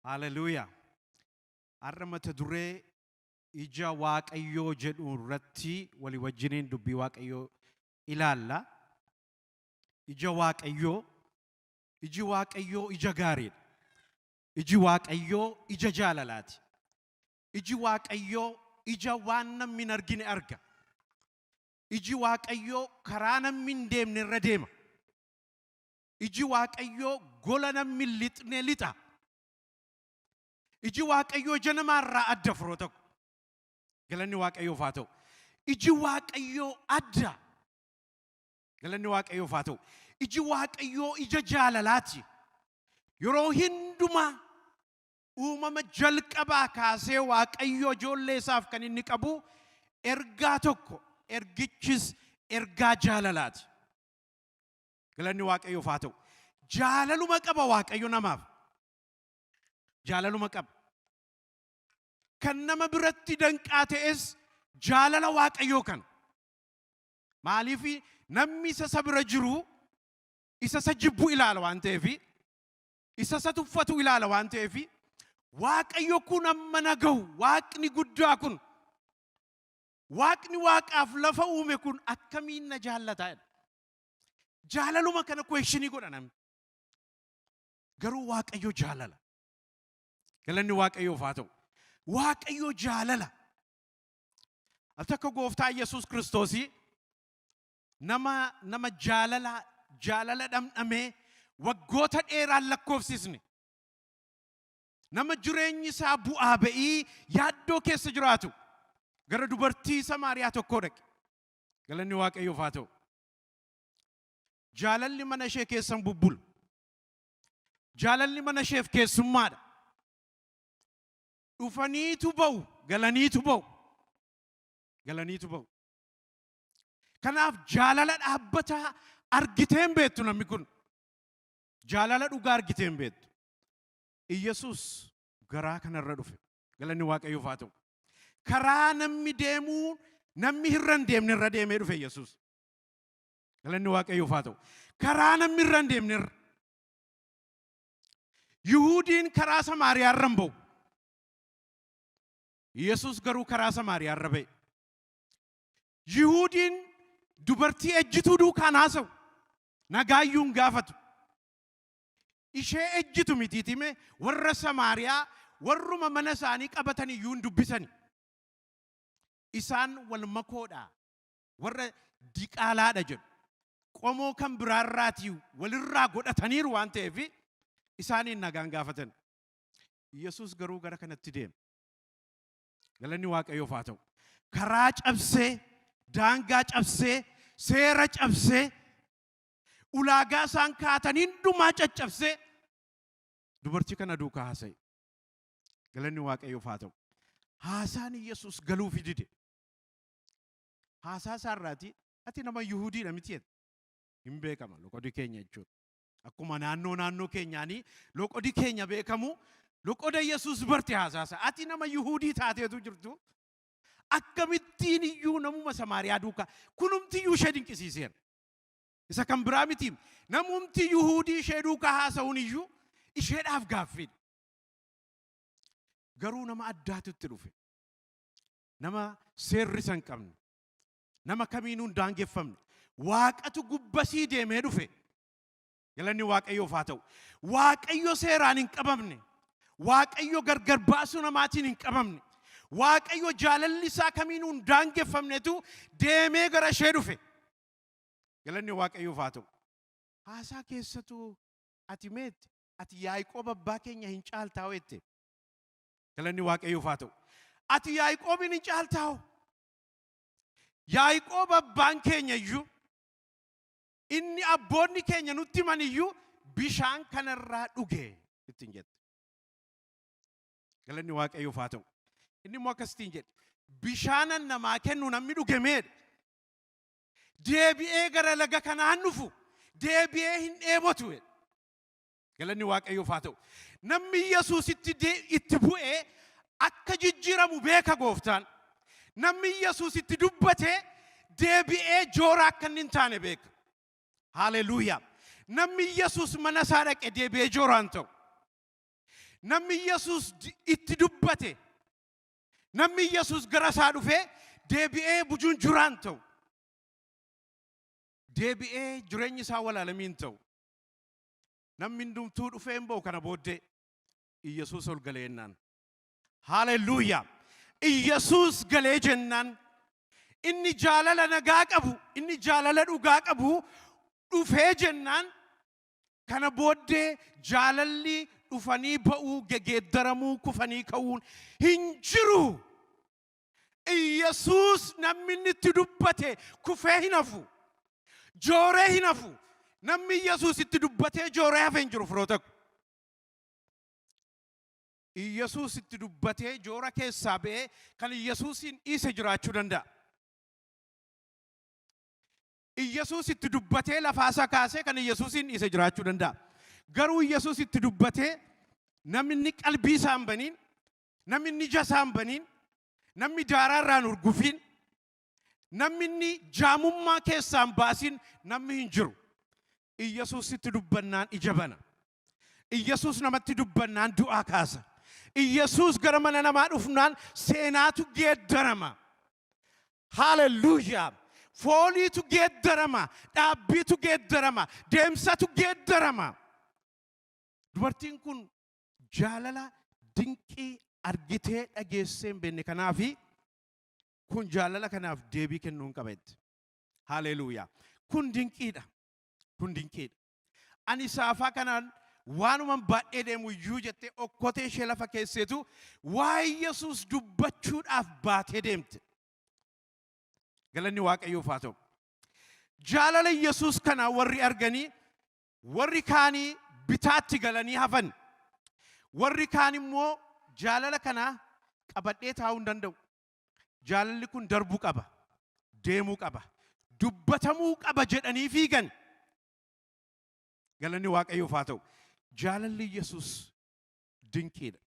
Haleluuyaa. Har'a mata duree ija Waaqayyoo jedhu irratti walii wajjiniin dubbii Waaqayyoo ilaalla. Ija Waaqayyoo, iji Waaqayyoo ija gaariidha. Iji Waaqayyoo ija jaalalaati. Iji Waaqayyoo ija waan namni hin argine arga. Iji Waaqayyoo karaa namni hin deemne irra deema. Iji Waaqayyoo gola namni hin lixne lixa. Iji Waaqayyoo ija namaarraa adda firoota ko. Galanni Waaqayyoof haa ta'u. Iji Waaqayyoo adda. Galanni Waaqayyoof haa ta'u. Iji Waaqayyoo ija jaalalaati. Yeroo hundumaa uumama jalqabaa kaasee Waaqayyo ijoollee isaaf kan inni qabu ergaa tokko, ergichis ergaa jaalalaati. Galanni Waaqayyoof haa ta'u. Jaalaluma qaba Waaqayyo namaaf. Jaalaluma qaba. Kan nama biratti danqaa ta'es jaalala Waaqayyoo kana. Maaliif namni isa isa bira jiru isa isa jibbu ilaala waan ta'eef, isa isa tuffatu ilaala waan ta'eef, Waaqayyo kun amma na gahu, Waaqni guddaa kun, Waaqni Waaqaaf lafa uume kun akkamiin na jaallataa jedha. Jaalaluma kana question godha namni. Garuu Waaqayyo jaalala. Galanni Waaqayyoof haa ta'u. Waaqayyo jaalala. Al takka gooftaa Yesuus Kiristoosii nama jaalala dhamdhamee waggoota dheeraan lakkoofsisne, nama jireenyi isaa bu'aa ba'ii yaaddoo keessa jiraatu gara dubartii Samaariyaa tokkoo dhaqe. Galanni Waaqayyoof haa ta'u. Jaalalli mana ishee keessan bubbula. Jaalalli mana isheef keessummaadha. Dhufaniitu ba'u, galaniitu ba'u. Galaniitu ba'u. Kanaaf jaalala dhaabbataa argitee hin beektu namni kun. Jaalala dhugaa argitee hin beektu. Iyyasuus garaa kanarra dhufe. Galanni Waaqayyoof haa ta'u. Karaa namni deemuu namni irra hin deemne irra deemee dhufe Yesuus. Galanni Waaqayyoof haa ta'u. Karaa namni irra hin deemne irra. Yihuudiin karaa Samaariyaa irra hin ba'u. Yesuus garuu karaa Samaariyaa irra ba'e. Yihuudiin dubartii ejjituu duukaan haasa'u. Nagaayyuu hin gaafatu. Ishee ejjitu mitiitime warra Samaariyaa warruma mana isaanii qabatan iyyuu hin dubbisani. Isaan wal makoodha. Warra diqaalaadha jedhu. Qomoo kan biraarraatii walirraa godhataniiru waan ta'eef isaaniin nagaan gaafatan. Yesuus garuu gara kanatti deema. Galanni Waaqayyoof haa ta'u. Karaa cabsee, daangaa cabsee, seera cabsee, ulaagaa isaan kaatan hundumaa caccabsee dubartii kana duukaa haasa'e. Galanni Waaqayyoof haa ta'u. Haasaan Yesuus galuufi dide. Haasaa isaa irraati ati nama Yihuudiidha miti jedhe. Hin beekama loqodi keenya jechuudha. Akkuma naannoo naannoo keenyaanii loqodi keenya beekamu loqoda Yesuus barte haasaa isaa. Ati nama Yihuudii taateetu jirtu. Akkamittiin iyyuu namuma Samaariyaa duukaa kunumti iyyuu ishee dinqisiiseera. Isa kan biraa miti. Namumti Yihuudii ishee duukaa haasa'uun iyyuu isheedhaaf gaaffiidha. Garuu nama addaatu itti dhufe. Nama seerri isa hin qabne. Nama kamiinuu hin daangeffamne. Waaqatu gubbasii deemee dhufe. Galanni Waaqayyoof haa ta'u. Waaqayyo seeraan hin qabamne. Waaqayyo gargar baasuu namaatiin hin qabamne. Waaqayyo jaalalli isaa kamiinuu hin daangeffamnetu deemee gara ishee dhufe. Galanni Waaqayyoof haa ta'u. Haasaa keessatu ati meet ati Yaaqoob abbaa keenya hin caaltaa jette. Galanni Waaqayyoof haa ta'u. Ati Yaaqoobiin hin caaltaa? Yaaqoob abbaan keenya iyyuu inni abboonni keenya nutti himan iyyuu bishaan kanarraa dhuge ittiin jette. Galanni Waaqayyoof haa ta'u. Inni immoo akkasittiin jedhe. Bishaanan namaa kennu namni dhuge meedha. Deebi'ee gara laga kanaan dhufu deebi'ee hin dheebotu jedhe. Galanni Waaqayyoof haa ta'u. Namni Yesuusitti itti bu'ee akka jijjiiramu beeka gooftaan. Namni Yesuusitti dubbate deebi'ee joora akka inni hin taane beeka. Haleluuyaa. Namni Yesuus mana isaa dhaqe deebi'ee jooraan ta'u. Namni Yesuus itti dubbate, namni Yesuus gara isaa dhufee deebi'ee bujunjuraan ta'u, deebi'ee jireenyi isaa walaalamiin ta'u. Namni hundumtuu dhufee hin ba'u kana booddee Iyyasuus ol galee jennaan. Haalelluuyaa! Iyyasuus galee jennaan, inni jaalala nagaa qabu, inni jaalala dhugaa qabu dhufee jennaan, kana booddee jaalalli dhufanii ba'uu, gegeeddaramuu, kufanii ka'uun hin jiru. Iyyasuus namni inni itti dubbate kufee hin hafu. Jooree hin hafu. Namni Iyyasuus itti dubbatee jooree hafe hin jiru, firoota ko. Iyyasuus itti dubbatee joora keessaa ba'ee kan Iyyasuusiin dhiise jiraachuu danda'a. Iyyasuus itti dubbatee lafaasaa kaasee kan Iyyasuusiin dhiise jiraachuu danda'a. Garuu Iyyasuus itti dubbatee namni inni qalbii isaa hin baniin, namni inni ija isaa hin baniin, namni daaraa irraa hin hurgufiin, namni inni jaamummaa keessaa hin baasiin namni hin jiru. Iyyasuus itti dubbannaan ija bana. Iyyasuus namatti dubbannaan du'aa kaasa. Iyyasuus gara mana namaa dhufnaan seenaatu geeddarama. Haalelluuyaa! Fooliitu geeddarama, dhaabbiitu geeddarama, deemsatu geeddarama. Dubartiin kun jaalala dinqii argitee dhageessee hin beekne kanaafi kun jaalala kanaaf deebii kennuu hin qaba jette. Haalelluuyaa! Kun dinqiidha. Kun dinqiidha. Ani saafaa kanaan waanuman baadhee deemu iyyuu jettee okkotee ishee lafa keesseetu waa'ee Yesuus dubbachuudhaaf baatee deemte. Galanni Waaqayyoof haa ta'u. Jaalala Yesuus kana warri arganii, warri kaanii bitaatti galanii hafan. Warri kaan immoo jaalala kana qabadhee taa'uu hin danda'u. Jaalalli kun darbuu qaba. Deemuu qaba. Dubbatamuu qaba jedhanii fiigan. Galanni Waaqayyoof haa ta'u. Jaalalli Yesuus dinqiidha.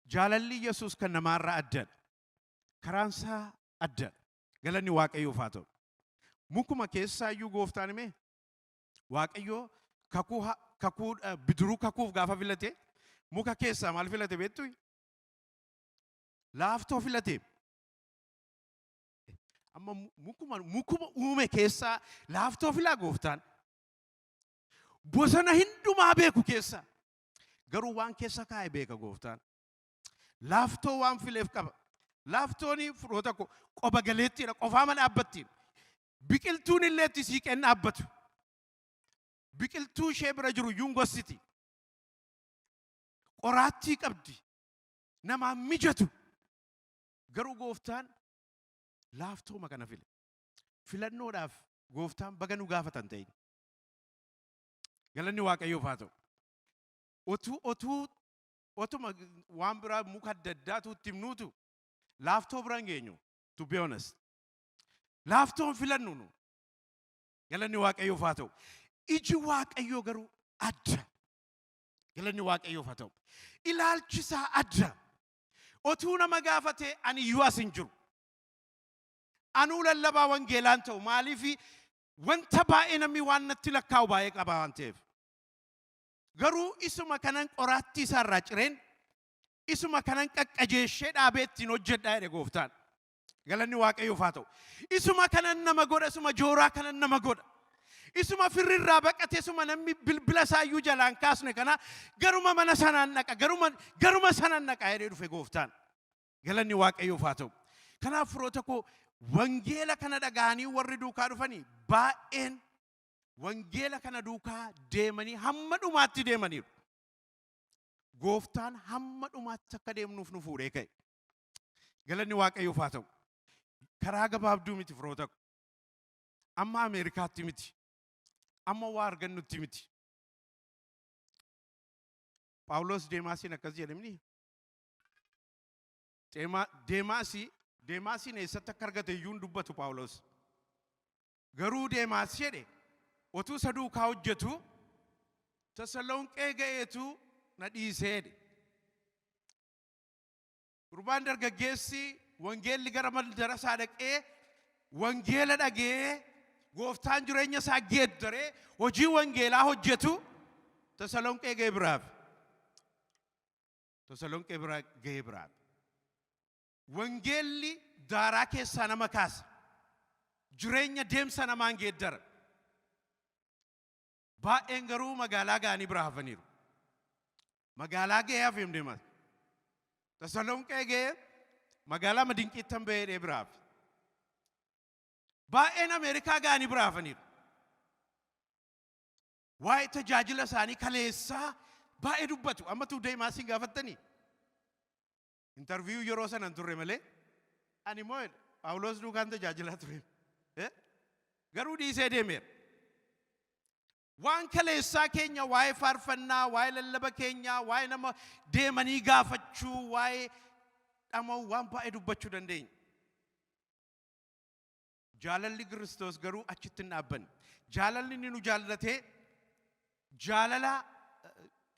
Jaalalli Yesuus kan namaarraa addadha. Karaan isaa addadha. Galanni Waaqayyoof haa ta'u. Mukuma keessaayyuu gooftaan himee Waaqayyoo kakuu kakuu bidiruu kakuuf gaafa filate muka keessaa maal filate beektu? Laaftoo filate. Amma mukuma uume keessaa laaftoo filaa gooftaan. Bosona hundumaa beeku keessa. Garuu waan keessa kaa'e beeka gooftaan. Laaftoo waan fileef qaba. Laaftooni, firoota ko, qoba galeettiidha. Qofaama dhaabbatti. Biqiltuun illee itti siiqeen dhaabbatu. Biqiltuu ishee bira jiru iyyuu hin gossiti. Qoraattii qabdi. Namaan mijatu. Garuu gooftaan laaftooma kana file. Filannoodhaaf gooftaan baga nu gaafatan ta'in. Galanni Waaqayyoof haa ta'u. Otuu otuma waan biraa muka adda addaatu itti himnuutu laaftoo bira hin geenyu. To be honest. Laaftoon filannu nu. Galanni Waaqayyoof haa ta'u. Iji Waaqayyoo garuu adda. Galanni Waaqayyoof haa ta'u. Ilaalchi isaa adda. Otuu nama gaafatee ani iyyuu as hin jiru. Anuu lallabaa wangeelaan ta'u, maaliif wanta baay'ee namni waan natti lakkaa'u baay'ee qaba waan ta'eef. Garuu isuma kanan qoraattii isaa irraa cireen, isuma kanan qaqqajeeshee dhaabee ittiin hojjedhaa jedhe gooftaan. Galanni Waaqayyoof haa ta'u. Isuma kanan nama godha, isuma jooraa kanan nama godha. Isuma firrirraa baqate, isuma namni bilbila isaa iyyuu jalaan kaasne kana garuma mana sanaan dhaqa, garuma sanaan dhaqa jedhee dhufe gooftaan. Galanni Waaqayyoof haa ta'u. Kanaaf firoota koo, wangeela kana dhaga'anii warri duukaa dhufanii baay'een wangeela kana duukaa deemanii hamma dhumaatti deemaniiru. Gooftaan hamma dhumaatti akka deemnuuf nu fuudhee ka'e. Galanni Waaqayyoof haa ta'u. Karaa gabaabduu miti, firoota ko. Amma Ameerikaatti miti. Amma waa argannutti miti. Phaawulos Deemaasiin akkas jedhe mini. Deemaasiin eessatti akka argate iyyuu hin dubbatu Phaawulos. Garuu Deemaas jedhe otuu isa duukaa hojjetu Tasalonqee ga'eetu na dhiisee jedhe. Gurbaan dargaggeessi wangeelli gara mandara isaa dhaqee wangeela dhagee gooftaan jireenya isaa geeddaree hojii wangeelaa hojjetu Tasalonqee ga'e biraaf. Tasalonqee bira ga'ee biraa. Wangeelli daaraa keessaa nama kaasa. Jireenya deemsa namaan geeddara. Baay'een garuu magaalaa ga'anii bira hafaniiru. Magaalaa ga'ee hafeem deemas. Tasalonqee ga'ee magaalaa Madinqiittan ba'ee bira hafe. Baay'een Ameerikaa ga'anii bira hafaniiru. Waa'ee tajaajila isaanii kaleessaa baay'ee dubbatu. Amma tuu deemaa siin gaafattanii. Interview yeroo sana hin turre malee ani immoo Phaawulos duukaan tajaajilaa ture. Garuu dhiisee deemeera. Waan kaleessaa keenya, waa'ee faarfannaa, waa'ee lallaba keenyaa, waa'ee nama deemanii gaafachuu, waa'ee dhama'uu waan baay'ee dubbachuu dandeenya. Jaalalli Kiristoos garuu achitti hin dhaabbanne. Jaalalli inni nu jaallatee jaalala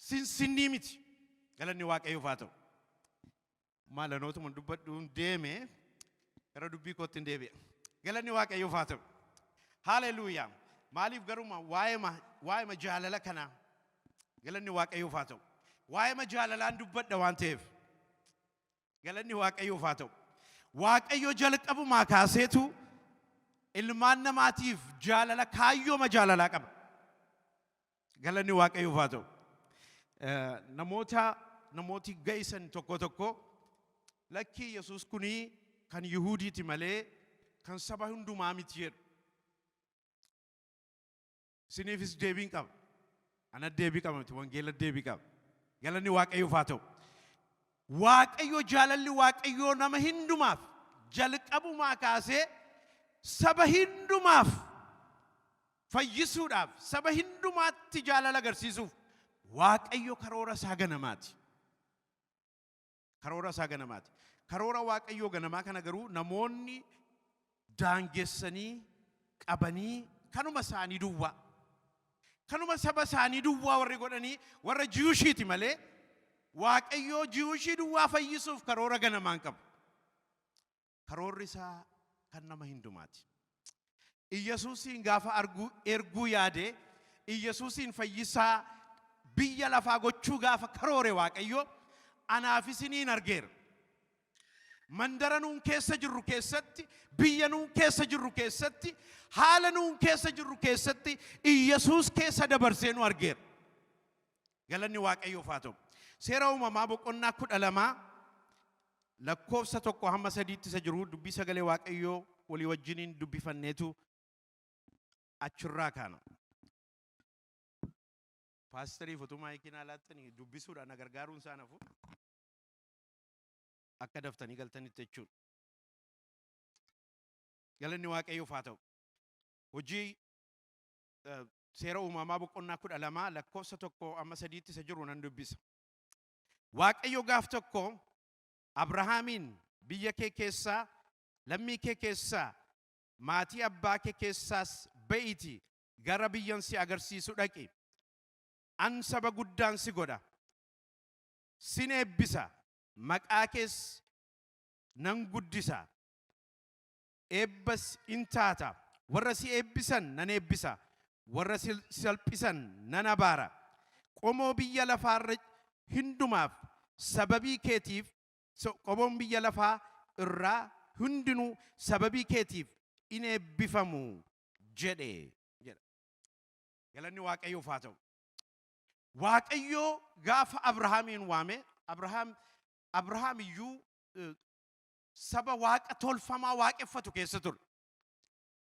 sinsinnii miti. Galanni Waaqayyoof haa ta'u. Maalanootuma dubbadhuun deeme, gara dubbii kootti hin deebi'a. Galanni Waaqayyoof haa ta'u. Haleluuyaa. Maaliif garuma waa'eema jaalala kanaa, galanni Waaqayyoof haa ta'u. Waa'eema jaalalaan dubbadha waan ta'eef. Galanni Waaqayyoof haa ta'u. Waaqayyo jalqabumaa kaaseetu ilmaan namaatiif jaalala, kaayyooma jaalalaa qaba. Galanni Waaqayyoof haa ta'u. Namooti ga'isan tokko tokko, lakkii, Yesuus kunii kan Yihuudiiti malee kan saba hundumaa miti jedhu. Isiniifis deebiin qaba. Ana deebii qaba miti, wangeela deebii qaba. Galanni Waaqayyoof haa ta'u. Waaqayyo, jaalalli Waaqayyoo nama hundumaaf jalqabumaa kaasee saba hundumaaf fayyisuudhaaf, saba hundumaatti jaalala agarsiisuuf Waaqayyo karoora isaa ganamaati. Karoora isaa ganamaati. Karoora Waaqayyoo ganamaa kana garuu namoonni daangessanii qabanii kanuma isaanii duwwaa, kanuma saba isaanii duwwaa warri godhanii warra Jewishiiti malee Waaqayyoo Jewishii duwwaa fayyisuuf karoora ganamaan qabu. Karoorri isaa kan nama hundumaati. Iyyasuusiin gaafa arguu erguu yaade, Iyyasuusiin fayyisaa biyya lafaa gochuu gaafa karoore, Waaqayyo anaaf isiniin argeera. Mandara nuun keessa jirru keessatti, biyya nuun keessa jirru keessatti, haala nuun keessa jirru keessatti Iyyasuus keessa dabarsee nu argeera. Galanni Waaqayyoof haa ta'u. Seera Uumamaa boqonnaa 12 lakkoofsa 1 hamma 3tti isa jiru dubbii sagalee Waaqayyoo walii wajjiniin dubbifanneetu achirraa kaana. Paastariif utuu maayikii naa laattanii dubbisuudhaan na gargaaruun isaa nafu akka daftanii galtanitti jechuudha. Galanni Waaqayyoof haa ta'u. Hojii Seera Uumamaa boqonnaa 12 lakkoofsa 1 amma 3tti isa jiru nan dubbisa. Waaqayyo gaaf tokko Abrahaamiin, "Biyya kee keessaa, lammii kee keessaa, maatii abbaa kee keessaas ba'iiti gara biyyan si agarsiisu dhaqi. An saba guddaan si godha. Sin eebbisa. Maqaa kees nan guddisa. Eebbas in taata. Warra si eebbisan nan eebbisa. Warra si salphisan nan abaara. Qomoo biyya lafaarra hundumaaf sababii keetiif qomoon biyya lafaa irraa hundinuu sababii keetiif in eebbifamu" jedhe jedha. Galanni Waaqayyoof haa ta'u. Waaqayyoo gaafa Abrahaamiin waame, Abrahaam iyyuu saba waaqa tolfamaa waaqeffatu keessa ture.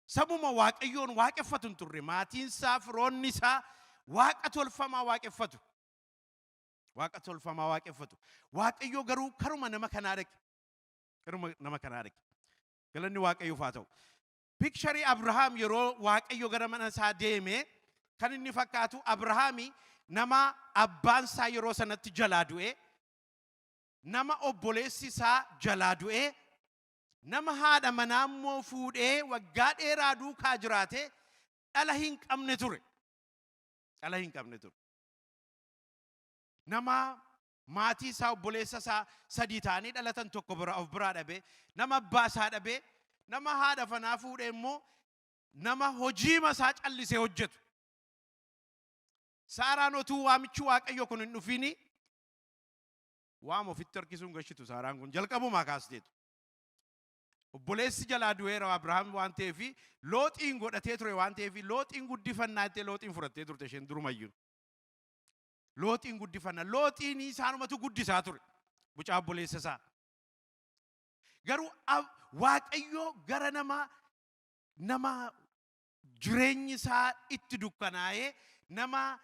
Sabuma Waaqayyoon waaqeffatu hin turre. Maatiin isaa, firoonni isaa waaqa tolfamaa waaqeffatu. Waaqa tolfamaa waaqeffatu. Waaqayyoo garuu karuma nama kanaa dhaqe. Karuma nama kanaa dhaqe. Galanni Waaqayyoof haa ta'u. Picture Abrahaam yeroo Waaqayyo gara mana isaa deeme kan inni fakkaatu, Abrahaami nama abbaan isaa yeroo sanatti jalaa du'e, nama obboleessi isaa jalaa du'e, nama haadha manaa immoo fuudhee waggaa dheeraa duukaa jiraate, dhala hin qabne ture. Dhala hin qabne ture. Nama maatii isaa, obboleessa isaa sadii ta'anii dhalatan tokko bira of biraa dhabe, nama abbaa isaa dhabe, nama haadha fanaa fuudhee immoo nama hojiima isaa callisee hojjetu. Saaraan otuu waamichi Waaqayyo kun hin dhufini Waam ofitti harkisuun gashitu Saaraan kun jalqabumaa kaasteetu. Obboleessi jalaa du'eera Abrahaam waan ta'eef, Looxiin godhatee ture waan ta'eef, Looxiin guddifannaa jettee Looxiin fudhattee turte isheen durumayyuu. Looxiin guddifanna. Looxiin isaanumatu guddisaa ture. Mucaa obboleessa isaa. Garuu Waaqayyo gara nama jireenyi isaa itti dukkanaa'ee, nama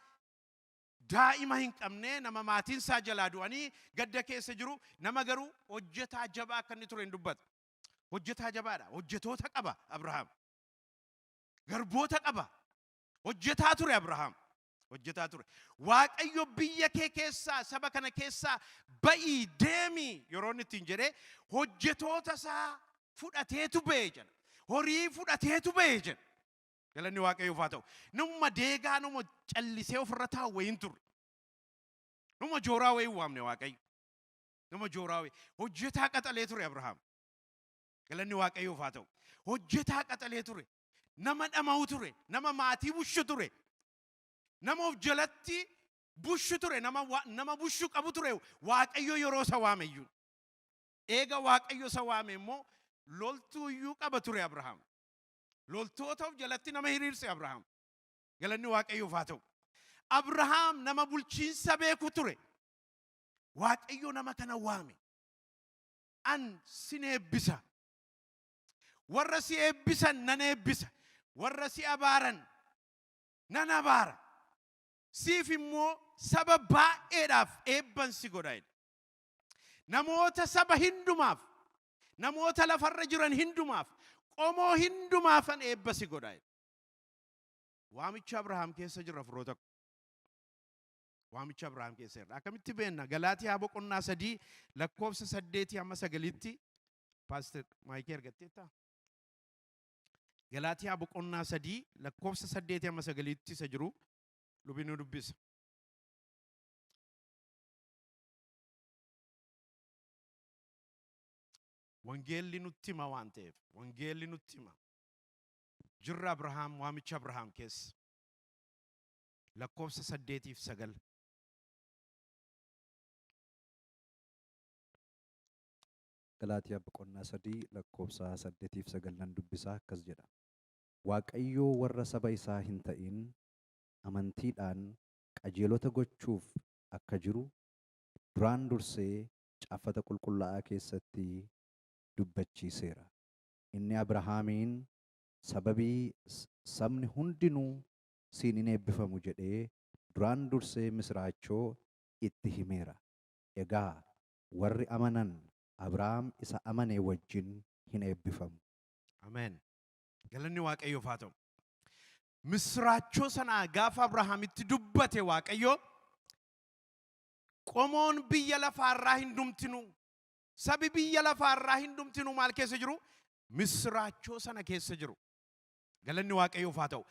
daa'ima hin qabne, nama maatiin isaa jalaa du'anii gadda keessa jiru, nama garuu hojjetaa jabaa akka inni ture hin dubbata. Hojjetaa jabaadha. Hojjetoota qaba Abrahaam. Garboota qaba. Hojjetaa ture Abrahaam. Hojjetaa ture. Waaqayyo biyya kee keessaa, saba kana keessaa ba'ii deemi yeroo inni ittiin jedhee, hojjetoota isaa fudhateetu ba'e jedha. Horii fudhateetu ba'e jedha. Galanni Waaqayyoof haa ta'u. Nama deegaa, nama callisee ofirra taa'u wayii hin turre. Nama jooraa wayii hin waamne Waaqayyo. Nama jooraa wayii. Hojjetaa qaxalee ture Abrahaam. Galanni Waaqayyoof haa ta'u. Hojjetaa qaxalee ture. Nama dhama'u ture. Nama maatii bushu ture. Nama of jalatti bushu ture. Nama bushu qabu ture. Waaqayyo yeroo isa waame iyyuu. Eega Waaqayyo isa waame immoo loltuu iyyuu qaba ture Abrahaam. Loltoota of jalatti nama hiriirse Abrahaam. Galanni Waaqayyoof haa ta'u. Abrahaam nama bulchiinsa beeku ture. Waaqayyo nama kana waame. An sin eebbisa. Warra si eebbisan nan eebbisa. Warra si abaaran nan abaara. Siif immoo saba baay'eedhaaf eebban si godha jedhe. Namoota saba hindumaaf, namoota lafarra jiran hindumaaf, qomoo hindumaafan eebba si godha jedhe. Waamicha Abrahaam keessa jirra, firoota ko. Waamicha Abrahaam keessa jirra. Akkamitti beenna? Galaatiyaa boqonnaa 3 lakkoofsa 8 hamma 9tti. Pastor maayikii argatteettaa? Galaatiyaa boqonnaa 3 lakkoofsa 8 hamma 9tti isa jiru lubni nu dubbisa. Wangeelli nutti hima waan ta'eef, wangeelli nutti hima. Jirra Abrahaam, waamicha Abrahaam keessa. Lakkoofsa 8f 9. Galaatiyaa boqonnaa 3 lakkoofsa 8f 9 nan dubbisaa, akkas jedha. Waaqayyoo warra saba isaa hin ta'in amantiidhaan qajeelota gochuuf akka jiru duraan dursee caaffata qulqullaa'aa keessatti dubbachiiseera. Inni Abrahaamiin, sababii sabni hundinuu siin in eebbifamu jedhee duraan dursee misiraachoo itti himeera. Egaa warri amanan Abrahaam isa amane wajjin hin eebbifamu. Ameen. Galanni Waaqayyoof haa ta'u. Misiraachoo sanaa gaafa Abrahaamitti dubbate Waaqayyo, qomoon biyya lafaarraa hindumtinuu, sabi biyya lafaarraa hindumtinuu maal keessa jiru? Misiraachoo sana keessa jiru. Galanni Waaqayyoof haa ta'u.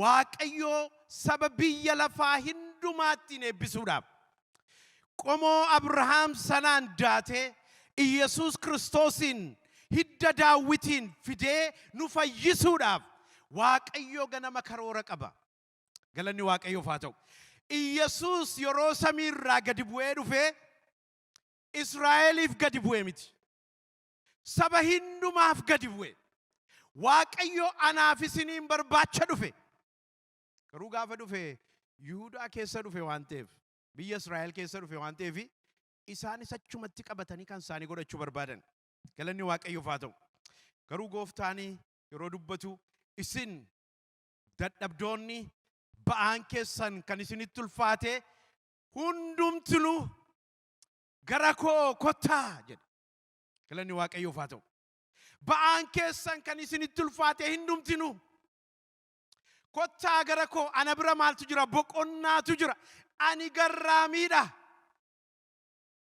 Waaqayyo saba biyya lafaa hindumaattiin eebbisuudhaaf qomoo Abrahaam sanaan daatee Iyyasuus Kiristoosiin hidda Daawwitiin fidee nu fayyisuudhaaf Waaqayyo ganama karoora qaba. Galanni Waaqayyoof haa ta'u. Iyyasuus yeroo samii irraa gadi bu'ee dhufee Israa'eliif gadi bu'e miti. Saba hindumaaf gadi bu'e. Waaqayyo anaaf isiniin barbaacha dhufe. Garuu gaafa dhufe Yihudaa keessa dhufe waan ta'eef, biyya Israa'el keessa dhufe waan ta'eef, isaanis achumatti qabatanii kan isaanii godhachuu barbaadan. Galanni Waaqayyoof haa ta'u. Garuu gooftaan yeroo dubbatu, isin dadhabdoonni ba'aan keessan kan isinitti ulfaate hundumtinuu gara koo kottaa jedhe. Galanni Waaqayyoof haa ta'u. Ba'aan keessan kan isinitti ulfaate hundumtinuu kottaa gara koo, ana bira maaltu jira? Boqonnaatu jira. Ani garraamiidha.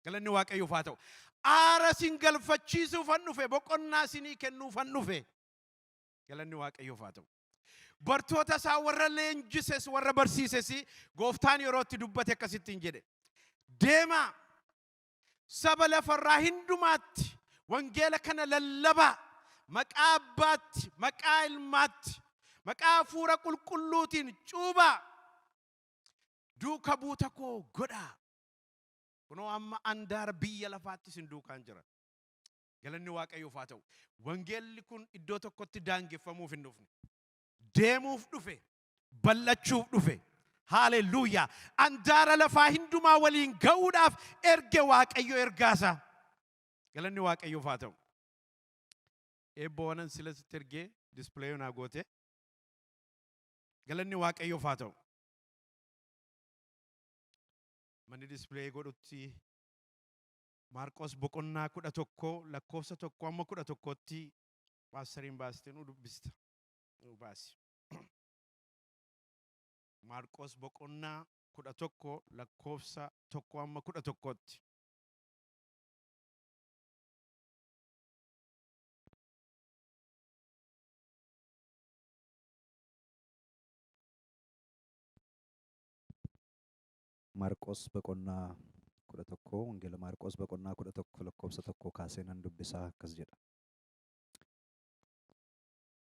Galanni Waaqayyoof haa ta'u. Aara isin galfachiisuufan dhufe, boqonnaa isinii kennuufan dhufe. Galanni Waaqayyoof haa ta'u. Bartoota isaa warra leenjises, warra barsiises gooftaan yeroo itti dubbate akkasittiin jedhe. Deemaa, saba lafarraa hundumaatti wangeela kana lallabaa, maqaa abbaatti, maqaa ilmaatti, maqaa hafuura qulqulluutiin cuubaa, duuka buuta koo godhaa. Kunoo amma andaara biyya lafaatti isin duukaan jira. Galanni Waaqayyoof haa ta'u. Wangeelli kun iddoo tokkotti daangeffamuuf hin dhufne. Deemuuf dhufe. Bal'achuuf dhufe. Haalelluuyaa. Andaara lafaa hindumaa waliin ga'uudhaaf erge Waaqayyo ergaasaa. Galanni Waaqayyoof haa ta'u. Eebboo wanan sila sitti ergee display naa goote. Galanni Waaqayyoof haa ta'u. Manni display godhutti Maarqos boqonnaa 11 lakkoofsa 1 amma 11tti paastariin baastee nu dubbista. Nu baasi. Maarqos boqonnaa 11 lakkoofsa 1 amma 11tti. Maarqos boqonnaa 11, Wangeela Maarqos boqonnaa 11 lakkoofsa 1 kaasee nan dubbisaa akkas jedha.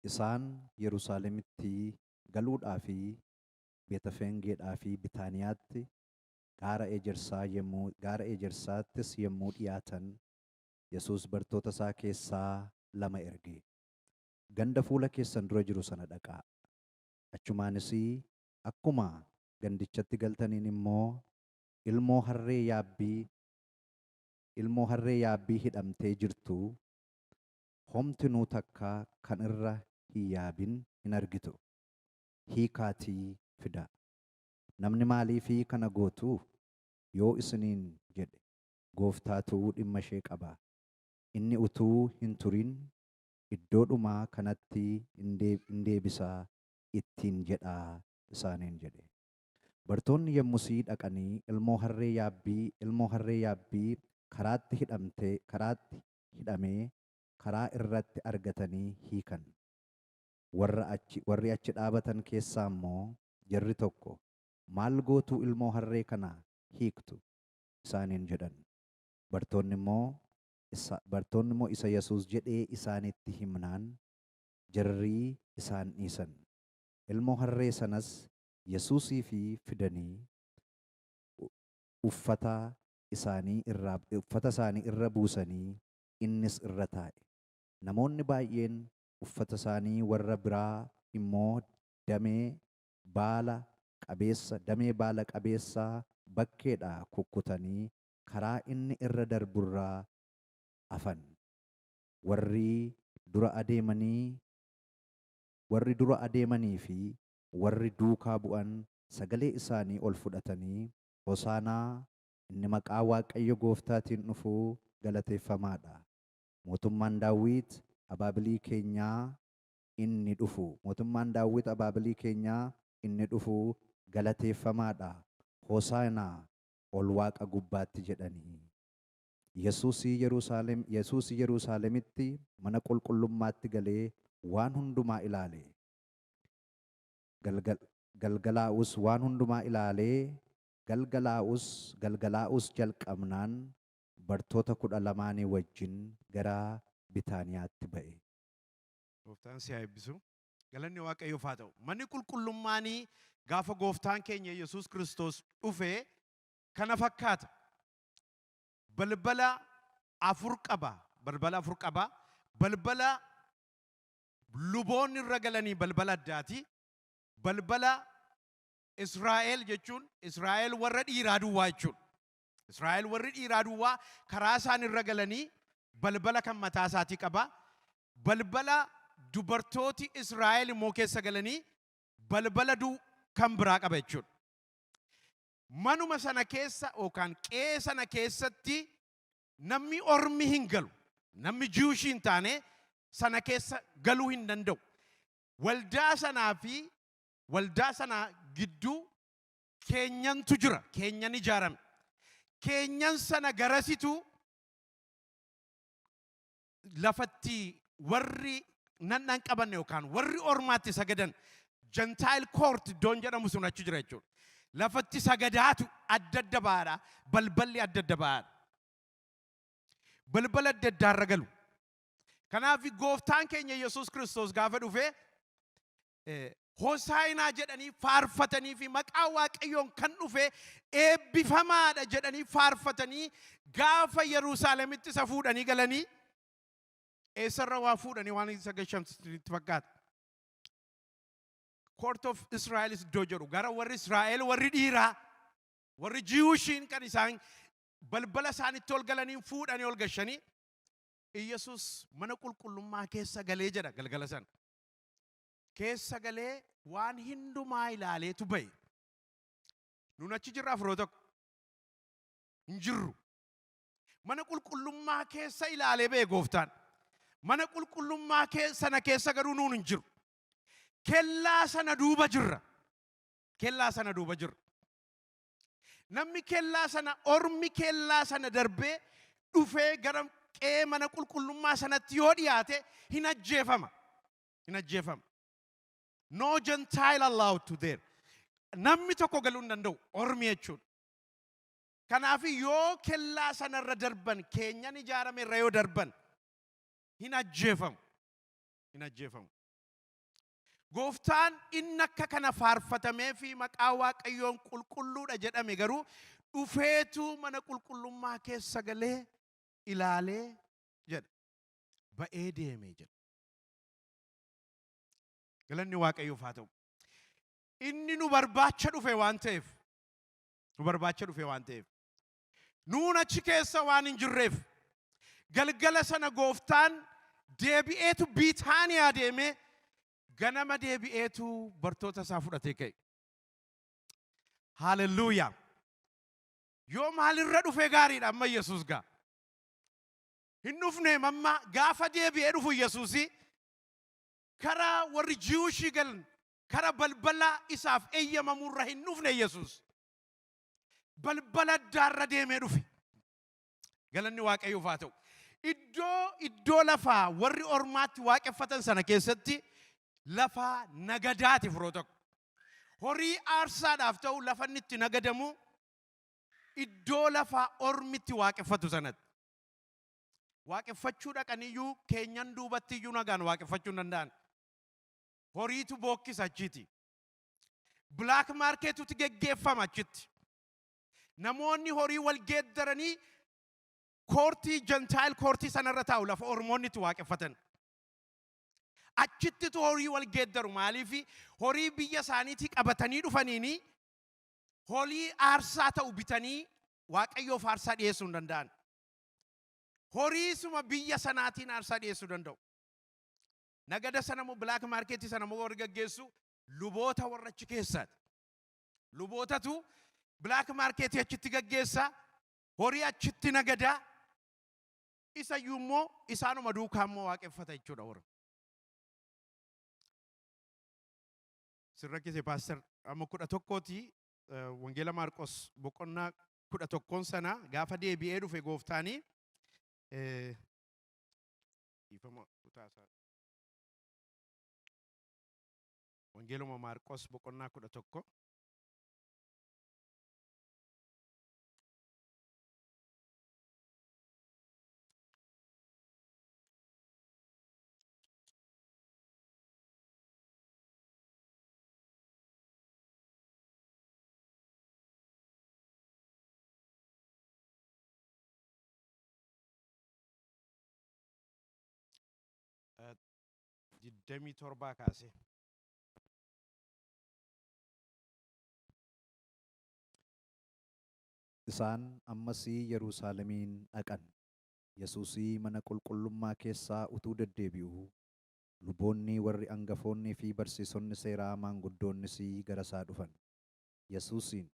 Isaan Yerusaalemitti galuudhaa fi Beetafengeedhaa fi Bitaaniyaatti gaara ejersaa yommuu gaara ejersaattis yommuu dhiyaatan Yesuus bartoota isaa keessaa lama erge. Ganda fuula keessan dura jiru sana dhaqaa. Achumaanis akkuma gandichatti galtaniin immoo ilmoo harree yaabbii ilmoo harree yaabbii hidhamtee jirtu homtinuu takka kan irra hin yaabin hin argitu. Hiikaatii fidaa. Namni maaliifii kana gootu yoo isiniin jedhe gooftaatu dhimma ishee qaba. Inni utuu hin turin iddoodhuma kanatti in deebisa ittiin jedhaa isaaniin jedhe. Bartoonni yommusii dhaqanii ilmoo harree yaabbii ilmoo harree yaabbii karaatti hidhamte karaatti hidhamee karaa irratti argatanii hiikan. Warra achi warri achi dhaabatan keessaa immoo jarri tokko, Maal gootuu ilmoo harree kana hiiktu? isaaniin jedhan. Bartoonni immoo isa bartoonni immoo isa Yesuus jedhee isaanitti himnaan jarri isaan dhiisan. Ilmoo harree sanas Yesuusiifi fidanii uffata isaanii irraa uffata isaanii irra buusanii innis irra taa'e. Namoonni baay'een uffata isaanii warra biraa immoo damee baala qabeessa damee baala qabeessa bakkeedhaa kukkutanii karaa inni irra darburra afan. Warri dura adeemanii warri dura adeemanii fi warri duukaa bu'an sagalee isaanii ol fudhatanii, Hosaanaa, inni maqaa Waaqayyo gooftaatiin dhufu galateeffamaa dha. Mootummaan Daawit abaabilii keenyaa inni dhufu, mootummaan Daawit abaabilii keenyaa inni dhufu galateeffamaa dha. Hosaanaa ol waaqa gubbaatti jedhanii. Yesuus Yerusaalem Yesuus Yerusaalemitti mana qulqullummaatti galee waan hundumaa ilaale. Galgal galgalaa'us waan hundumaa ilaalee galgalaa'us galgalaa'us jalqabnaan bartoota 12nii wajjin gara Bitaaniyaatti ba'e. Gooftaan si haa eebbisu. Galanni Waaqayyoof haa ta'u. Manni qulqullummaanii gaafa gooftaan keenya Yesuus Kiristoos dhufe kana fakkaata. Balbala afur qaba. Balbala afur qaba. Balbala luboonni irra galanii balbala addaati. Balbala Israa'el jechuun Israa'el warra dhiiraa duwwaa jechuudha. Israa'el warri dhiiraa duwwaa karaa isaan irra galanii balbala kan mataa isaatii qaba. Balbala dubartooti Israa'el immoo keessa galanii balbala du kan biraa qaba jechuudha. Manuma sana keessa yookaan qe'ee sana keessatti namni ormi hin galu. Namni Jiwushii hin taane sana keessa galuu hin danda'u. Waldaa sanaa fi waldaa sana gidduu keenyantu jira. Keenyan ijaarame. Keenyan sana garasitu lafatti warri nan hin qabanne yookaan warri ormaatti sagadan Gentile court iddoon jedhamu sun achi jira jechuudha. Lafatti sagadaatu adda adda ba'aadha. Balballi adda adda ba'aadha. Balbala adda addaarra galu. Kanaaf gooftaan keenya Yesuus Kiristoos gaafa dhufe Hosaayinaa jedhanii faarfatanii fi maqaa Waaqayyoon kan dhufe eebbifamaadha jedhanii faarfatanii gaafa Yerusaalemitti isa fuudhanii galanii eessarra waa fuudhanii waan isa gashamsitti fakkaata. Court of Israel iddoo jedhu gara warri Israa'el, warri dhiiraa, warri Jewishiin kan isaan balbala isaanitti ol galanii fuudhanii ol gashanii Iyyasuus mana qulqullummaa keessa galee jedha galgala sana. Keessa galee waan hundumaa ilaaleetu ba'e. Nun achi jirraa, firoo tokko? Hin jirru. Mana qulqullummaa keessa ilaalee ba'e gooftaan. Mana qulqullummaa sana keessa garuu nuun hin jiru. Kellaa sana duuba jirra. Kellaa sana duuba jirra. Namni kellaa sana, ormi kellaa sana darbee dhufee gara qe'ee mana qulqullummaa sanatti yoo dhiyaate hin ajjeefama. Hin ajjeefama. No Gentile allowed to there. Namni tokko galuu hin danda'u. Ormi jechuudha. Kanaaf yoo kellaa sanarra darban, keenyan ijaarame irra yoo darban hin ajjeefamu. Hin ajjeefamu. Gooftaan inni akka kana faarfatamee fi maqaa Waaqayyoon qulqulluudha jedhame garuu dhufeetu mana qulqullummaa keessa galee ilaalee jedha. Ba'ee deeme jedha. Galanni Waaqayyoof haa ta'u. Inni nu barbaacha dhufe waan ta'eef, nu barbaacha dhufe waan ta'eef, nuun achi keessa waan hin jirreef, galgala sana gooftaan deebi'eetu Biitaaniyaa deemee ganama deebi'eetu bartoota isaa fudhatee ka'e. Haalelluuyaa. Yoo maalirra dhufe gaariidha amma Yesuus gaa. Hin dhufne mamma gaafa deebi'ee dhufu Yesuusi karaa warri Jewishii galan, kara balbala isaaf eeyyamamurra hin dhufne Yesuus. Balbala addaarra deemee dhufe. Galanni Waaqayyoof haa ta'u. Iddoo lafaa warri ormaatti waaqeffatan sana keessatti lafa nagadaati, firoo tokko. Horii aarsaadhaaf ta'u lafa inni itti nagadamu iddoo lafa ormi itti waaqeffatu sanatti. Waaqeffachuu dhaqaniyyuu keenyan duubatti iyyuu nagaan waaqeffachuu hin danda'an. Horiitu bookkisa achiiti. Black marketutti geggeeffama achitti. Namoonni horii wal geeddaranii courtii, Gentile courtii sanarra taa'u, lafa ormoonni itti waaqeffatan. Achittitu horii wal geeddaru. Maaliif? Horii biyya isaaniitii qabatanii dhufaniini horii aarsaa ta'u bitanii Waaqayyoof aarsaa dhiyeessuu hin danda'an. Horii suma biyya sanaatiin aarsaa dhiyeessuu danda'u. Nagada sana immoo, black marketii sana immoo warri gaggeessu luboota warra achi keessaati. Lubootatu black marketii achitti gaggeessa, horii achitti nagadaa, isayyuu immoo isaanuma duukaa immoo waaqeffata jechuudha warra. Sirra kise pastor amma 11ti Wangeela Maarqos boqonnaa 11n sana gaafa deebi'ee dhufe gooftaanii dhiifama kutaa isaa. Wangeeluma Maarqos boqonnaa 11. 27 kaasee. Isaan ammasii Yerusaalemiin dhaqan. Yesuusii mana qulqullummaa keessaa utuu deddeebi'uu, luboonni warri angafoonnii fi barsiisonni seeraa maanguddoonnis gara isaa dhufan. Yesuusiin,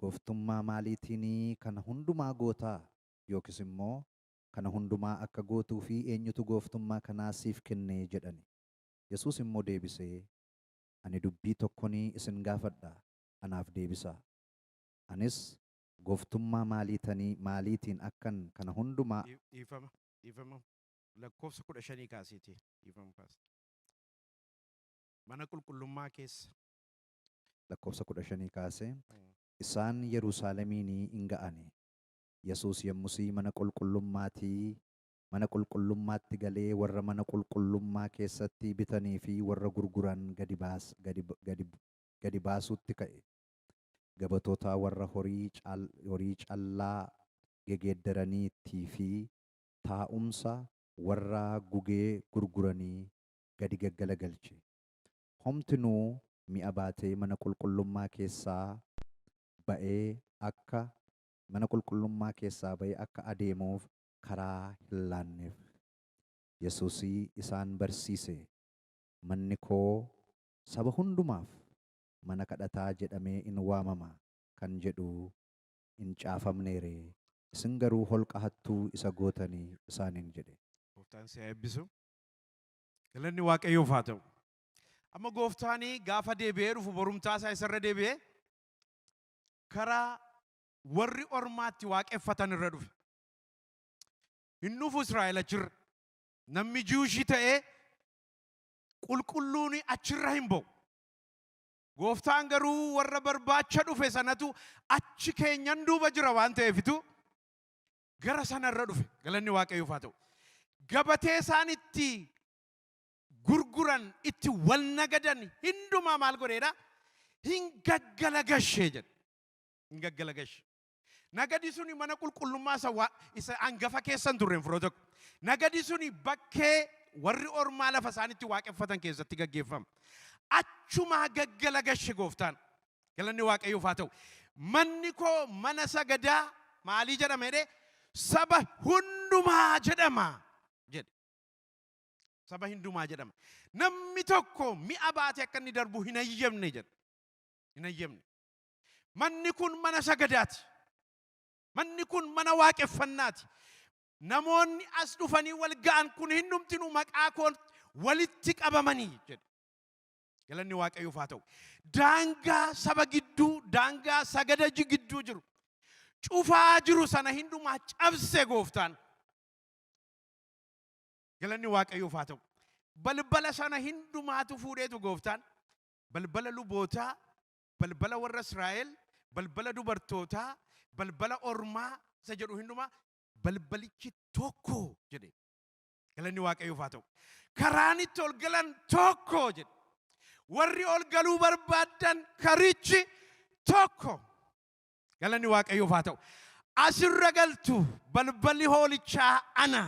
"Gooftummaa maaliitiinii kana hundumaa gootaa? Yookiis immoo kana hundumaa akka gootuu fi eenyutu gooftummaa kanaa siif kenne?" jedhani. Yesuus immoo deebisee, "Ani dubbii tokkonii isin gaafadha, anaaf deebisaa. Anis gooftummaa maaliitanii maaliitiin akkan kana hundumaa" Dhiifama, dhiifama, lakkoofsa 15 kaasiiti, dhiifama pastor. Mana qulqullummaa keessa. Lakkoofsa 15 kaasee. Isaan Yerusaalemiinii in ga'ani. Yesuus yommusii mana qulqullummaatii Mana qulqullummaatti galee warra mana qulqullummaa keessatti bitanii fi warra gurguran gadi baasuutti ka'e. Gabatoota warra horii callaa gegeeddaraniitii fi taa'umsa warra gugee gurguranii gadi gaggalagalche. Homtinuu mi'a baatee mana qulqullummaa keessaa ba'ee akka adeemuuf karaa hin laanneef. Yesuusii isaan barsiise. "Manni koo saba hundumaaf mana kadhataa jedhamee in waamama kan jedhu hin caafamneere. Isin garuu holqa hattuu isa gootanii" isaaniin jedhe. Gooftaan si haa eebbisu. Galanni Waaqayyoof haa ta'u. Amma Gooftaanii gaafa deebi'ee dhufu, borumtaa isaa isarra deebi'ee karaa warri ormaatti waaqeffatan irra dhufe. Hin dhufu Israa'el achirra. Namni Jewish ta'ee qulqulluun achirra hin ba'u. Gooftaan garuu warra barbaacha dhufe sanatu achi keenyan duuba jira waan ta'eefitu gara sanarra dhufe. Galanni Waaqayyoof haa ta'u. Gabatee isaan itti gurguran, itti wal nagadan hundumaa maal godheedha? Hin gaggalagalchee jedhe. Hin gaggalagashe. Nagadi suni mana qulqullummaa isa hangafa keessan turreen, firoo tokko. Nagadi suni bakkee warri ormaa lafa isaan itti waaqeffatan keessatti gaggeeffama. Achumaa gaggalagashe Gooftaan. Galanni Waaqayyoof haa ta'u. "Manni koo mana sagadaa maalii jedhama?" jedhee, "Saba hundumaa jedhama" jedhe. Saba hundumaa jedhama. Namni tokko mi'a baatee akka inni darbu hin hayyamne jedhe. Hin hayyamne. Manni kun mana sagadaati. Manni kun mana waaqeffannaati. Namoonni as dhufanii wal ga'an kun hundumtinuu maqaa koon walitti qabamanii jedhe. Galanni Waaqayyoof haa ta'u. Daangaa saba gidduu, daangaa sagada gidduu jiru, cufaa jiru sana hundumaa cabse Gooftaan. Galanni Waaqayyoof haa ta'u. Balbala sana hundumaatu fuudheetu Gooftaan. Balbala lubootaa, balbala warra Israa'el, balbala dubartootaa, balbala ormaa isa jedhu hundumaa "balbalichi tokko" jedhe. Galanni Waaqayyoof haa ta'u. Karaan itti ol galan tokko jedhe. Warri ol galuu barbaaddan karichi tokko. Galanni Waaqayyoof haa ta'u. Asirra galtu, balballi hoolichaa ana.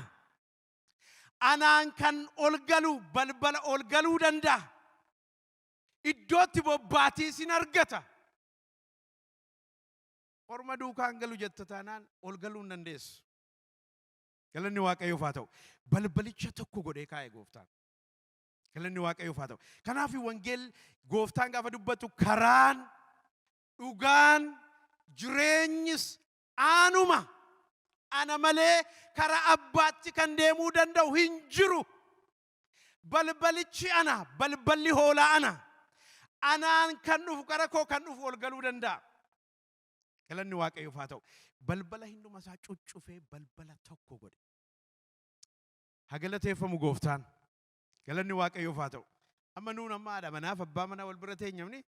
Anaan kan ol galu balbala ol galuu danda'a. Iddootti bobbaatii sin argata. Orma duukaan galu jetta taanaan ol galuu hin dandeessu. Galanni Waaqayyoof haa ta'u. Balbalicha tokko godhee kaa'e Gooftaan. Galanni Waaqayyoof haa ta'u. Kanaaf wangeelli Gooftaan gaafa dubbatu, "Karaan, dhugaan, jireenyis anuma. Ana malee karaa abbaatti kan deemuu danda'u hin jiru. Balbalichi ana, balballi hoolaa ana. Anaan kan dhufu, kara koo kan dhufu ol galuu danda'a." Galanni Waaqayyoof haa ta'u. Balbala hunduma isaa cuccufee balbala tokko godhe. Haa galateeffamu Gooftaan. Galanni Waaqayyoof haa ta'u. Amma nuun amma haadha manaaf abbaa manaa wal bira teenyamni.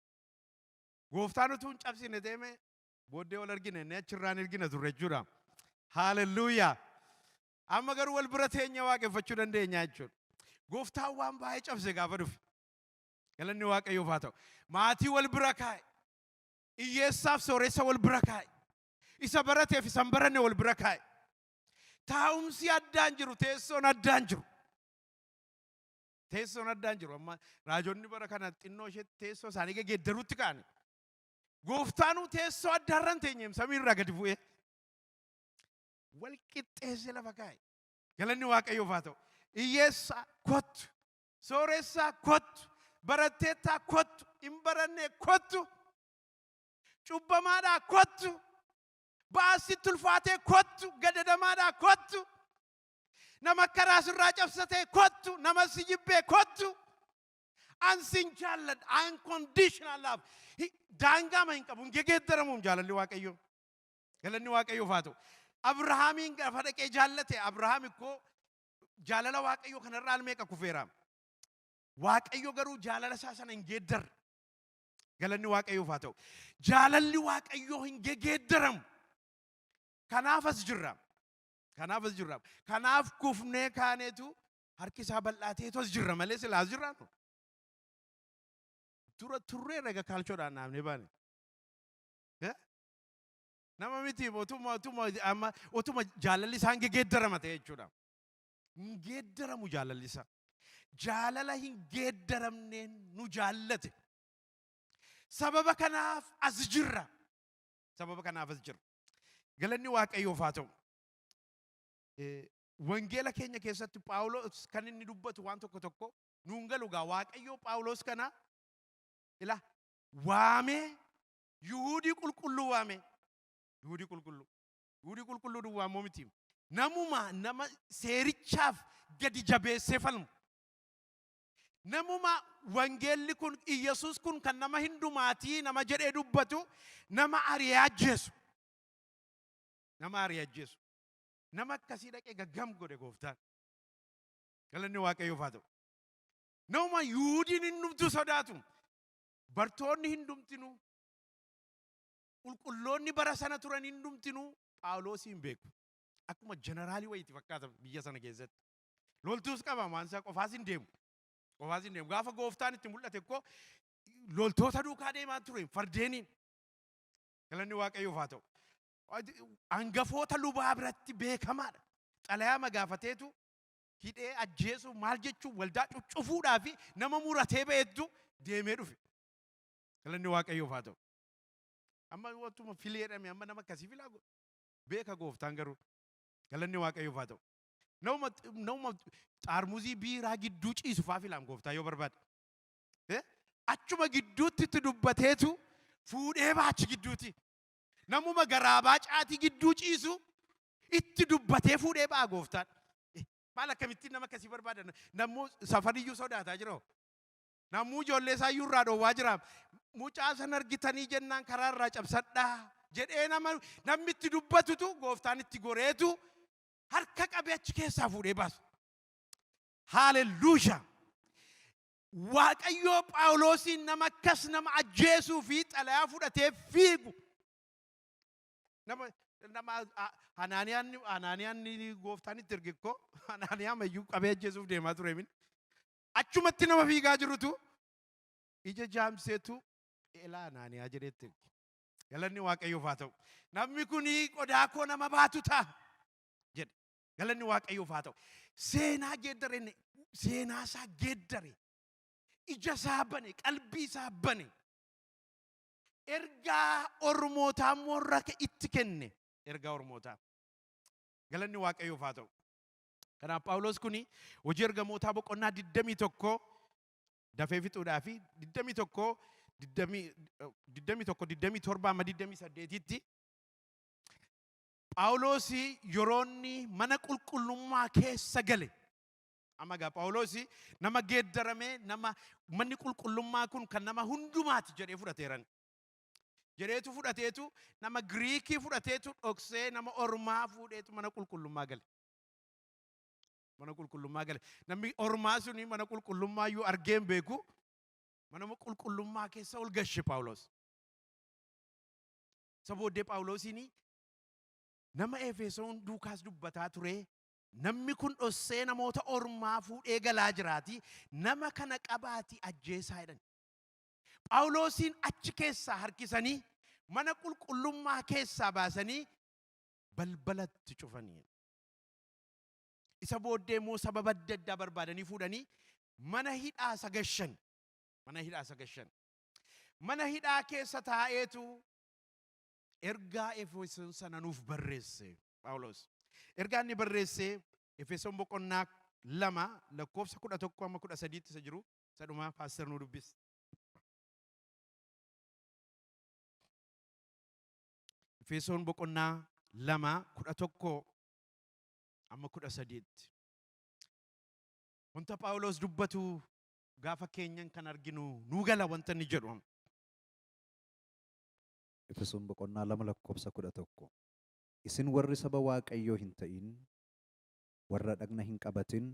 Gooftaan utuu hin cabsine deeme, booddee wal argine inni achirraan ergina turre jechuudha. Haalelluuyaa. Amma garuu wal bira teenya waaqeffachuu dandeenya jechuudha. Gooftaan waan baay'ee cabse gaafa dhufe. Galanni Waaqayyoof haa ta'u. Maatii wal bira kaa'e. Hiyyeessaaf sooressa wal bira kaa'e. Isa barateef isa hin baranne wal bira kaa'e. Taa'umsi addaan jiru, teessoon addaan jiru. Teessoon addaan jiru. Amma raajonni bara kana xinnoo ishee teessoo isaanii geeddaruutti ka'ani. Gooftaanuu teessoo addaarra hin teenyeem, samiirraa gadi bu'ee. Wal qixxeessee lafa kaa'e. Galanni Waaqayyoof haa ta'u. Hiyyeessaa kottu. Sooressaa kottu. Baratteettaa kottu. Hin baranne kottu. Cubbamaadhaa kottu. Ba'aasitti ulfaatee kottu. Gadadamaadhaa kottu. Nama karaa sirraa cabsatee kottu. Nama si jibbee kottu. An sin jaalladha. Unconditional love. Daangaama hin qabu. Hin gegeeddaramuun jaalalli Waaqayyoo. Galanni Waaqayyoof haa ta'u. Abrahaamiin gaafa dhaqee jaallate, Abrahaam ikkoo jaalala Waaqayyoo kanarraa al meeqa kufeera. Waaqayyo garuu jaalala isaa sana hin geeddarre. Galanni Waaqayyoof haa ta'u. Jaalalli Waaqayyoo hin gegeeddaramu. Kanaaf as jirra. Kanaaf as jirra. Kanaaf kufnee kaaneetu harki isaa bal'aateetu as jirra malee silaa as jirraanu. Dura turree raga kaalchoodhaan naamnee baane. Nama miti otuma amma otuma jaalalli isaan geeddarama ta'e jechuudha. Hin geeddaramu jaalalli isaa. Jaalala hin geeddaramneen nu jaallate. Sababa kanaaf as jirra. Sababa kanaaf as jirra. Galanni Waaqayyoof haa ta'u. Wangeela keenya keessatti Phaawulos kan inni dubbatu waan tokko tokko nuun galu gaa. Waaqayyoo Phaawulos kana ila waamee, Yuhudii qulqulluu waamee, Yuhudii qulqulluu duwwaa immoo miti, namuma nama seerichaaf gadi jabeessee falmu, namuma wangeelli kun, Iyyasuus kun kan nama hundumaatii nama jedhee dubbatu, nama ari'ee ajjeesu, nama akkasii dhaqee gaggam godhe Gooftaan. Galanni Waaqayyoof haa ta'u. Nama Yuhudiin hundumtuu sodaatu, bartoonni hundumtinuu, qulqulloonni bara sana turan hundumtinuu Phaawulosiin beeku. Akkuma jeneraalii wayiiti fakkaata biyya sana keessatti. Loltuus qaba, waan isaa qofaas hin deemu. Qofaas hin deemu. Gaafa Gooftaan itti mul'ate koo loltoota duukaa deemaa ture fardeeniin. Galanni Waaqayyoof haa ta'u. Hangafoota lubaa biratti beekamaadha. Xalayaa magaafateetu hidhee ajjeesuu, maal jechuun, waldaa cuccufuudhaa fi nama muratee ba'ettu deemee dhufe. Galanni Waaqayyoof haa ta'u. Amma wattuma filee jedhame, amma nama akkasii filaa beeka Gooftaan garuu. Galanni Waaqayyoof haa ta'u. Nama xaarmuzii biiraa gidduu ciisu faa filaam Gooftaa yoo barbaade. Achuma gidduutti itti dubbateetu fuudhee baachi gidduuti. Namuma garaabaa caatii gidduu ciisu itti dubbatee fuudhee ba'a Gooftaan. Maal, akkamittiin nama akkasii barbaadan? Namuu safariyyuu sodaataa jira. Namuu ijoollee isaa iyyuu irraa dhoowwaa jira. Mucaa sana argitanii jennaan karaa irraa cabsadhaa jedhee nama namni itti dubbatutu Gooftaan itti goreetu harka qabee achi keessaa fuudhee baasu. Haalelluuyaa! Waaqayyoo Phaawulosiin nama akkas nama ajjeesuu fi xalayaa fudhatee fiigu. Nama Hanaaniyaan Gooftaan itti erge koo Hanaaniyaa mayyuu qabee ajjeesuuf deemaa ture min. Achumatti nama fiigaa jirutu ija jaamseetu elaa Hanaaniyaa jedheetti erge. Galanni Waaqayyoof haa ta'u. Namni kun qodaa koo nama baatu ta'a jedhe. Galanni Waaqayyoof haa ta'u. Seenaa geeddare, seenaa isaa geeddare. Ija isaa bane, qalbii isaa bane. Ergaa ormootaa immoo raka itti kenne. Ergaa ormootaa. Galanni Waaqayyoof haa ta'u. Kanaaf Phaawulos kuni Hojii Ergamootaa boqonnaa 21 dafee fixuudhaa fi 21 21 27 amma 28tti Phaawulos yeroo inni mana qulqullummaa keessa gale. Amma egaa Phaawulos nama geeddarame, nama manni qulqullummaa kun kan nama hundumaati jedhee fudhateeran. Jedheetu fudhateetu, nama Giriikii fudhateetu dhoksee nama ormaa fuudheetu mana qulqullummaa gale. Mana qulqullummaa gale. Namni ormaa suni mana qulqullummaa iyyuu argee hin beeku. Mana qulqullummaa keessa ol gashe Phaawulos. Isa booddee Phaawulosiin nama Efesoon duukaas dubbataa ture. Namni kun dhossee namoota ormaa fuudhee galaa jiraati. Nama kana qabaati ajjeesaa jedhan. Phaawulosiin achi keessaa harkisanii mana qulqullummaa keessaa baasanii balbalatti cufanii. Isa booddee immoo sababa adda addaa barbaadanii fuudhanii mana hidhaa isa gashan. Mana hidhaa isa gashan. Mana hidhaa keessa taa'eetu ergaa Efesoon sana nuuf barreesse Phaawulos. Ergaa inni barreesse Efesoon boqonnaa 2 lakkoofsa 11 amma 13tti isa jiru, isa dhumaa pastor nuu dubbisa. Efesoon boqonnaa 2 11 amma 13tti. Wanta Phaawulos dubbatu gaafa keenyan kan arginu nuu gala wanta inni jedhu. Efesoon boqonnaa 2 lakkoofsa 11. Isin warri saba Waaqayyoo hin ta'in, warra dhagna hin qabatin,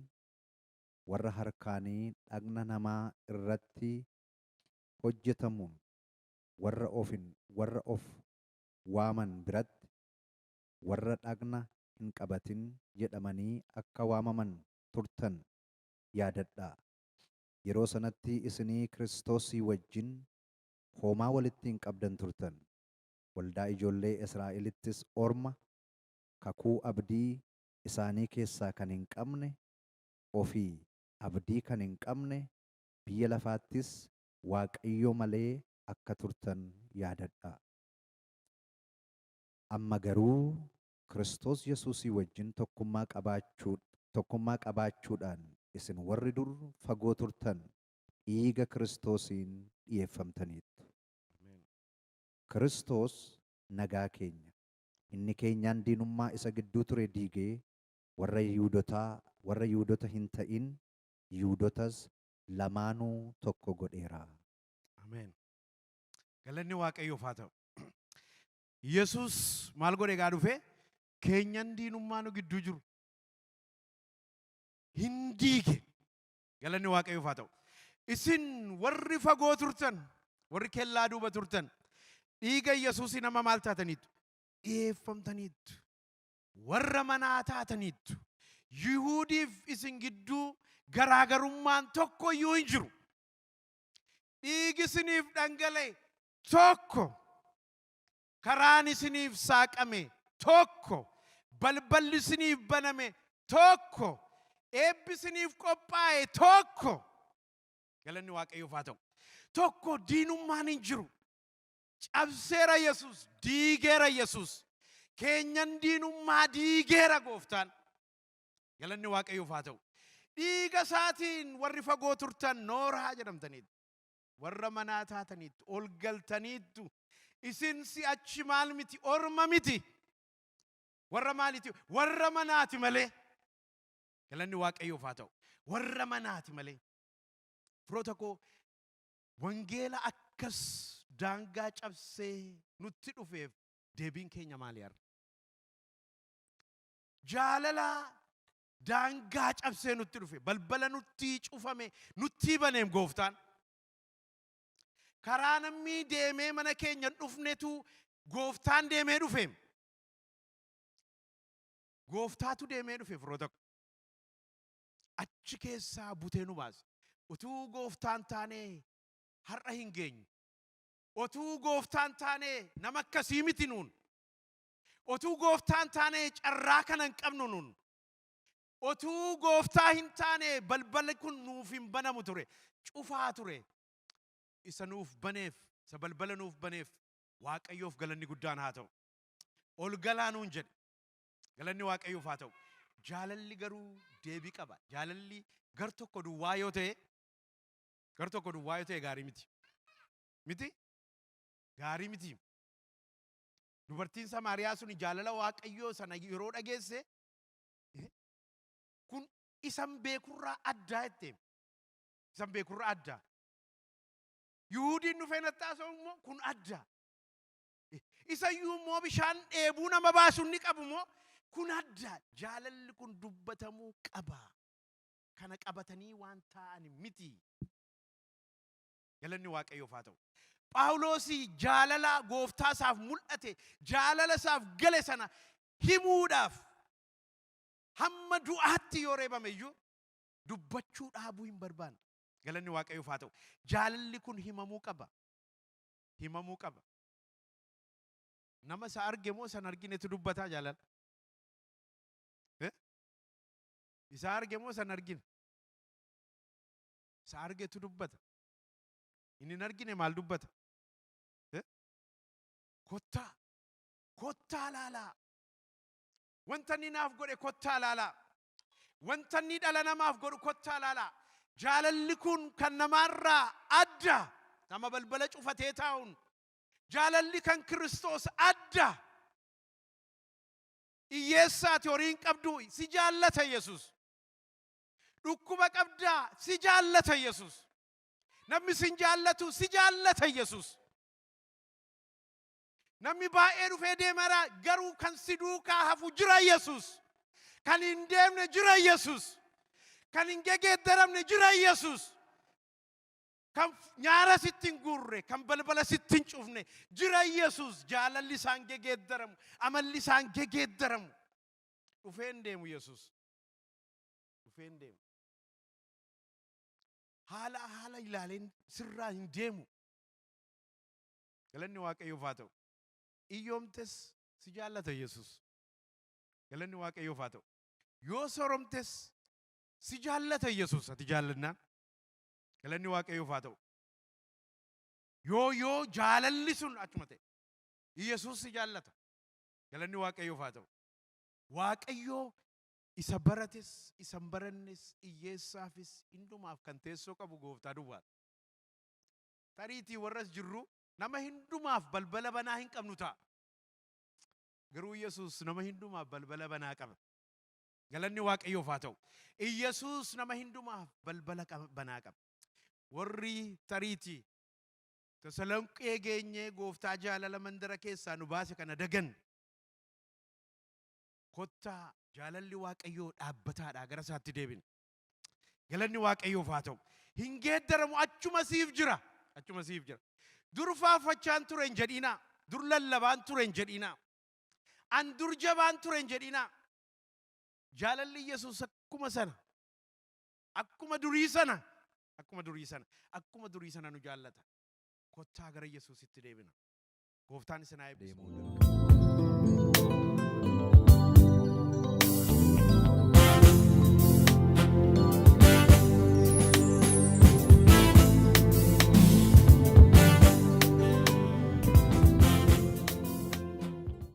warra harkaanii dhagna namaa irratti hojjetamuun warra of waaman biratti warra dhagna hin qabatin jedhamanii akka waamaman turtan yaadadhaa. Yeroo sanatti isinii Kiristoosii wajjin homaa walitti hin qabdan turtan. Waldaa ijoollee Israa'elittis orma, kakuu abdii isaanii keessaa kan hin qabne, ofii abdii kan hin qabne, biyya lafaattis Waaqayyo malee akka turtan yaadadhaa. Amma garuu Kiristoos Yesuusii wajjin tokkummaa qabaachuudhaan isin warri dur fagoo turtan dhiiga Kiristoosiin dhi'eeffamtaniittu. Kiristoos nagaa keenya. Inni keenyaan diinummaa isa gidduu ture diigee warra Yihuudotaa, warra Yihuudota hin ta'in, Yihuudotas lamaanuu tokko godheera. Ameen. Galanni Waaqayyoof haa ta'u. Yesuus maal godhe gaa dhufe? Keenyan diinummaa nu gidduu jiru hin diige. Galanni Waaqayyoof haa ta'u. Isin warri fagoo turtan, warri kellaa duuba turtan, dhiiga Yesuusii nama maal taataniittu? Dhiyeeffamtaniittu. Warra manaa taataniittu. Yihuudiif isin gidduu garaagarummaan tokko iyyuu hin jiru. Dhiigi isiniif dhangala'e tokko. Karaan isiniif saaqame tokko. Balballi isiniif baname tokko. Eebbi isiniif qophaa'e tokko. Galanni Waaqayyoof haa ta'u. Tokko, diinummaan hin jiru. Cabseera Yesuus, diigeera Yesuus. Keenyan diinummaa diigeera gooftaan. Galanni Waaqayyoof haa ta'u. Dhiiga isaatiin warri fagoo turtan nooraa jedhamtaniittu. Warra manaa taataniittu, ol galtaniittu. Isin si'achi maal miti? Orma miti. Warra maaliiti? Warra manaati malee. Galanni Waaqayyoof haa ta'u. Warra manaati malee. Firoota koo, wangeela akkas daangaa cabsee nutti dhufeef deebiin keenya maali har'a? Jaalala daangaa cabsee nutti dhufe, balbala nutti cufame nutti baneem gooftaan. Karaa namni deemee mana keenya hin dhufnetu gooftaan deemee dhufeem. Gooftaatu deemee dhufe, firoota koo. Achi keessaa butee nu baase. Utuu gooftaan taanee har'a hin geenyu. Otuu gooftaan taanee nama akkasii miti nuun. Otuu gooftaan taanee carraa kana hin qabnu nuun. Otuu gooftaa hin taane balballi kun nuuf hin banamu ture. Cufaa ture. Isa nuuf baneef, isa balbala nuuf baneef Waaqayyoof galanni guddaan haa ta'u. Ol galaa nuun jedhe. Galanni Waaqayyoof haa ta'u. Jaalalli garuu deebii qaba. Jaalalli gar tokko duwwaa yoo ta'e, gar tokko duwwaa yoo ta'e gaarii miti. Miti? Gaarii miti. Dubartiin Samaariyaa sun jaalala Waaqayyoo sana yeroo dhageesse, "Kun isan beekurraa addaa" jette. "Isan beekurraa addaa. Yihuudiin dhufee natti haasa'u immoo kun adda. Isayyuu immoo bishaan dheebuu nama baasu inni qabu immoo kun adda." Jaalalli kun dubbatamuu qaba. Kana qabatanii waan taa'an miti. Galanni Waaqayyoof haa ta'u. Phaawulos jaalala gooftaa isaaf mul'ate, jaalala isaaf gale sana himuudhaaf hamma du'aatti yoo reebame iyyuu dubbachuu dhaabuu hin barbaanne. Galanni Waaqayyoof haa ta'u. Jaalalli kun himamuu qaba. Himamuu qaba. Nama isa arge moo isa hin arginetu dubbataa jaalala? Eh? Isa arge moo isa hin argine? Isa argetu dubbata. Inni hin argine maal dubbata? Eh? Kottaa. Kottaa laalaa. Wanta inni naaf godhe kottaa laalaa. Wanta inni dhala namaaf godhu kottaa laalaa. Jaalalli kun kan namaarraa adda. Nama balbala cufatee taa'uun. Jaalalli kan Kiristoos adda. Hiyyeessaati, horii hin qabdu, si jaallata Yesuus. Dhukkuba qabdaa, si jaallata Yesuus. Namni sin jaallatu, si jaallata Yesuus. Namni baay'ee dhufee deemara, garuu kan si duukaa hafu jira Yesuus. Kan hin deemne jira Yesuus. Kan hin gegeeddaramne jira Yesuus. Kan nyaara sitti hin guurre, kan balbala sitti hin cufne jira Yesuus. Jaalalli isaan gegeeddaramu, amalli isaan gegeeddaramu. Dhufee hin deemu Yesuus. Dhufee hin deemu. Haala haala ilaaleen sirraa hin deemu. Galanni Waaqayyoof haa ta'u. Iyyoomtes si jaallata Yesuus. Galanni Waaqayyoof haa ta'u. Yoo sooromtes si jaallata Yesuus ati jaallannaan. Galanni Waaqayyoof haa ta'u. Yoo yoo jaalalli sun achuma ta'e. Yesuus si jaallata. Galanni Waaqayyoof haa ta'u. Waaqayyoo isa barates isa hin barannes hiyyeessaafis hundumaaf kan teessoo qabu gooftaa duwwaadha. Tariitii warras jirru nama hundumaaf balbala banaa hin qabnu ta'a. Garuu Yesuus nama hundumaaf balbala banaa qaba. Galanni Waaqayyoof haa ta'u. Yesuus nama hundumaaf balbala banaa qaba. Warri tariitii Tasalonqee geenyee gooftaa jaalala mandara keessaa nu baase kana dagan. Kottaa jaalalli Waaqayyoo dhaabbataadha gara isaatti deebina. Galanni Waaqayyoof haa ta'u. Hin geeddaramu achuma siif jira. Achuma siif jira. Dur faarfachaan ture hin jedhinaa. Dur lallabaan ture hin jedhinaa. An dur jabaan ture hin jedhinaa. Jaalalli Yesuus akkuma sana. Akkuma durii sana. Akkuma durii sana. Akkuma durii sana nu jaallata. Kottaa gara Yesuusitti deebina. Gooftaan isin haa eebbisu. Deemuu dirqama.